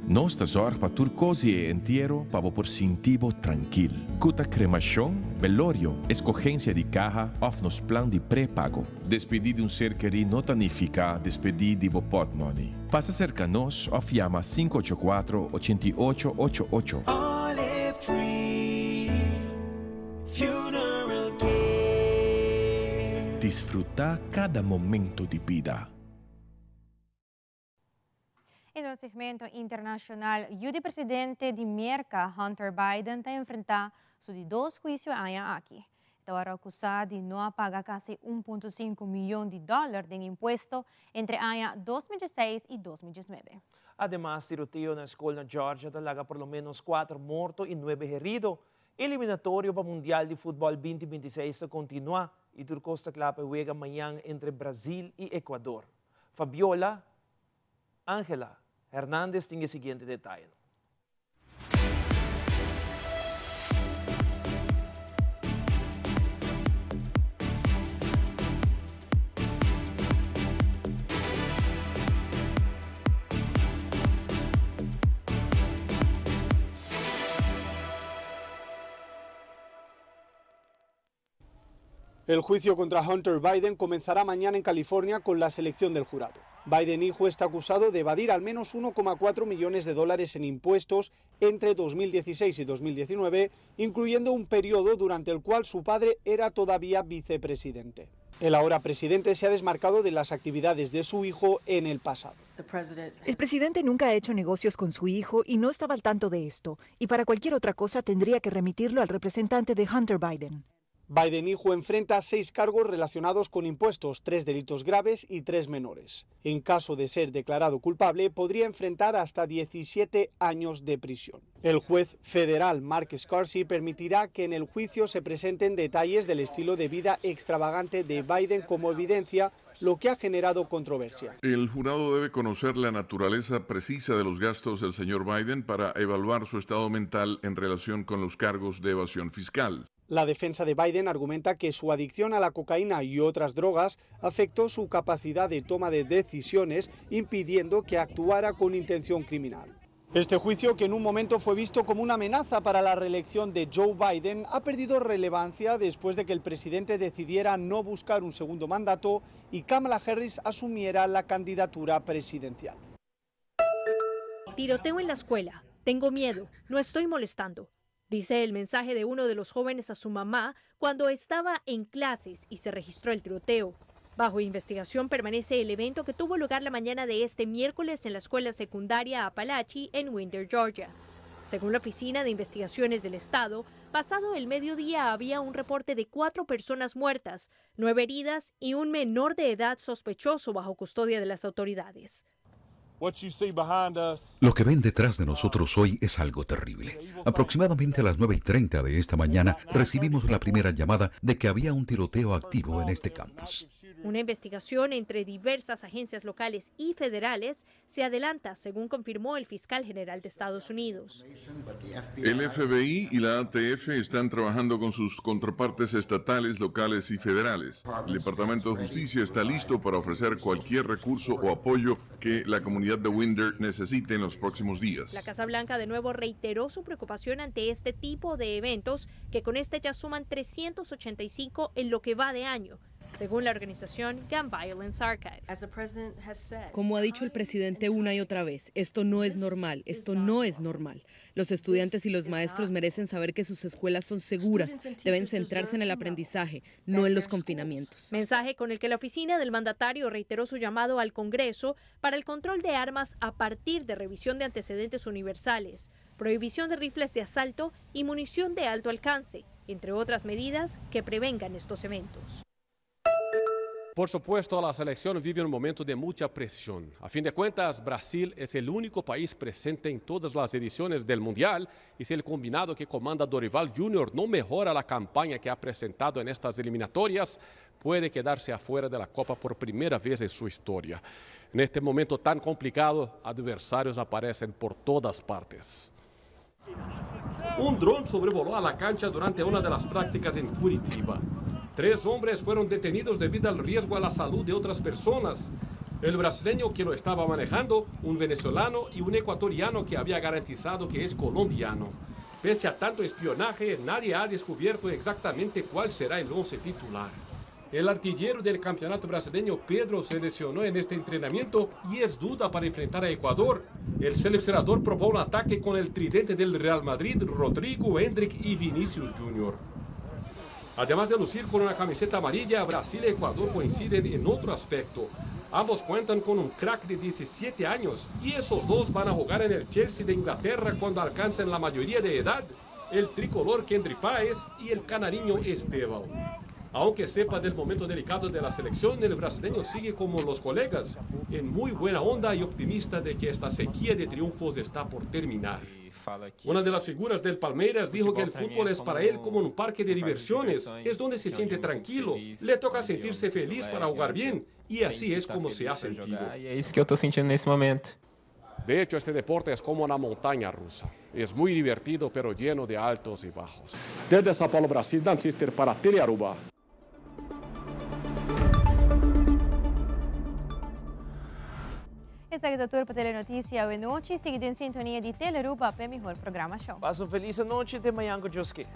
I: Nos ta zorg pa tur cos di e entiero pa bo por sinti bo trankil. Cu ta cremacion, belorio, escogencia di caha of nos plan di prepago. Despedí di un ser kerí no ta nifiká despedí di bo pòtmòni. Pasa serka nos òf yama 584 88 88.
X: Olive Tree Funeral Care.
I: Disfrutá kada momento di bida.
G: I den segmento internashonal, yu di presidente di Merka, Hunter Biden, ta enfrentá su di dos huisio e aña aki. E ta wòrdu akusá di no a paga kasi un punto sinku miyon di dòler den impuesto entre aña 2016 i 2019.
F: Ademas, tiroteo na skol na Georgia ta laga por lo ménos kuater morto i nuebe herido. Eliminatorio pa Mundial di Futbòl 2026 ta kontinuá i tur kos ta kla pa e wega mañan entre Brazil i Ecuador. Fabiola Angela Hernandez tin e siguiente detayenan.
Y: El juicio contra Hunter Biden comenzará mañana en California con la selección del jurado. Biden hijo está acusado de evadir al menos 1,4 millones de dólares en impuestos entre 2016 y 2019, incluyendo un periodo durante el cual su padre era todavía vicepresidente. El ahora presidente se ha desmarcado de las actividades de su hijo en el pasado.
Z: El presidente nunca ha hecho negocios con su hijo y no estaba al tanto de esto, y para cualquier otra cosa tendría que remitirlo al representante de Hunter Biden.
Y: Biden hijo enfrenta seis cargos relacionados con impuestos, tres delitos graves y tres menores. En caso de ser declarado culpable, podría enfrentar hasta 17 años de prisión. El juez federal Mark Scarsi permitirá que en el juicio se presenten detalles del estilo de vida extravagante de Biden como evidencia, lo que ha generado controversia.
J: El jurado debe conocer la naturaleza precisa de los gastos del señor Biden para evaluar su estado mental en relación con los cargos de evasión fiscal.
Y: La defensa de Biden argumenta que su adicción a la cocaína y otras drogas afectó su capacidad de toma de decisiones, impidiendo que actuara con intención criminal. Este juicio, que en un momento fue visto como una amenaza para la reelección de Joe Biden, ha perdido relevancia después de que el presidente decidiera no buscar un segundo mandato y Kamala Harris asumiera la candidatura presidencial.
L: Tiroteo en la escuela. Tengo miedo. No estoy molestando. Dice el mensaje de uno de los jóvenes a su mamá cuando estaba en clases y se registró el tiroteo. Bajo investigación permanece el evento que tuvo lugar la mañana de este miércoles en la escuela secundaria Apalachee en Winder, Georgia. Según la Oficina de Investigaciones del Estado, pasado el mediodía había un reporte de 4 personas muertas, 9 heridas y un menor de edad sospechoso bajo custodia de las autoridades.
M: Lo que ven detrás de nosotros hoy es algo terrible. Aproximadamente a las 9:30 de esta mañana recibimos la primera llamada de que había un tiroteo activo en este campus.
L: Una investigación entre diversas agencias locales y federales se adelanta, según confirmó el fiscal general de Estados Unidos.
J: El FBI y la ATF están trabajando con sus contrapartes estatales, locales y federales. El Departamento de Justicia está listo para ofrecer cualquier recurso o apoyo que la comunidad de Winder necesite en los próximos días.
L: La Casa Blanca de nuevo reiteró su preocupación ante este tipo de eventos, que con este ya suman 385 en lo que va de año, según la organización Gun Violence Archive.
N: Como ha dicho el presidente una y otra vez, esto no es normal, esto no es normal. Los estudiantes y los maestros merecen saber que sus escuelas son seguras, deben centrarse en el aprendizaje, no en los confinamientos.
L: Mensaje con el que la oficina del mandatario reiteró su llamado al Congreso para el control de armas a partir de revisión de antecedentes universales, prohibición de rifles de asalto y munición de alto alcance, entre otras medidas que prevengan estos eventos.
O: Por supuesto, la selección vive un momento de mucha presión. A fin de cuentas, Brasil es el único país presente en todas las ediciones del Mundial y si el combinado que comanda Dorival Junior no mejora la campaña que ha presentado en estas eliminatorias, puede quedarse afuera de la Copa por primera vez en su historia. En este momento tan complicado, adversarios aparecen por todas partes. Un dron sobrevoló a la cancha durante una de las prácticas en Curitiba. 3 hombres fueron detenidos debido al riesgo a la salud de otras personas. El brasileño que lo estaba manejando, un venezolano y un ecuatoriano que había garantizado que es colombiano. Pese a tanto espionaje, nadie ha descubierto exactamente cuál será el 11 titular. El artillero del campeonato brasileño Pedro se lesionó en este entrenamiento y es duda para enfrentar a Ecuador. El seleccionador probó un ataque con el tridente del Real Madrid, Rodrigo, Endrick y Vinicius Junior. Además de lucir con una camiseta amarilla, Brasil y Ecuador coinciden en otro aspecto. Ambos cuentan con un crack de 17 años y esos dos van a jugar en el Chelsea de Inglaterra cuando alcancen la mayoría de edad, el tricolor Kendry Páez y el canariño Estevao. Aunque sepa del momento delicado de la selección, el brasileño sigue como los colegas, en muy buena onda y optimista de que esta sequía de triunfos está por terminar. Una de las figuras del Palmeiras dijo que el fútbol es para él como un parque de diversiones, es donde se siente tranquilo, le toca sentirse feliz para jugar bien y así es como se ha sentido.
P: E é isso que eu tô sentindo nesse momento.
O: De hecho, este deporte es como una montaña rusa. Es muy divertido, pero lleno de altos y bajos. Desde São Paulo, Brasil, Dan Sister para Telearuba.
G: Esaki ta tur pa Telenoticia awe nochi. Sigui den sintonia di Telearuba pa e mihor programacion.
F: Pasa un feliz anochi te mañan cu Dios ke.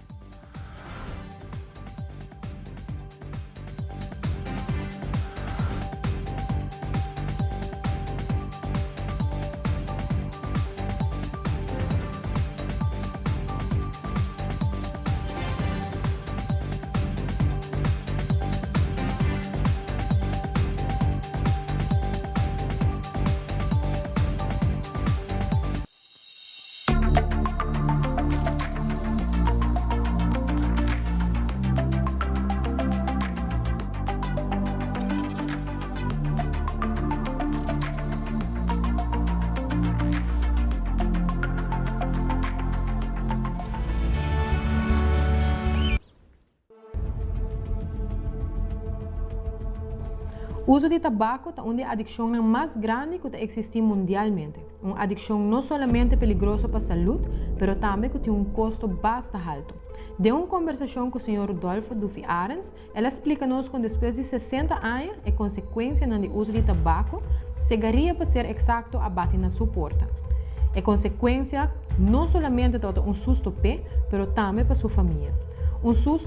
D: Uso di tabaco ta un di e adiccionnan mas grandi cu ta existi mundialmente. Un adiccion no solamente peligroso pa salud, pero tambe cu tin un costo basta halto. Den un conversacion cu señor Rudolfo Dufi Arends, el a splica nos con despues di 60 aña e consecuencianan di uso di tabaco, cigaria pa ser exacto, a bati na su porta. E consecuencia no solamente ta un susto p'e, pero tambe pa su famia. Un susto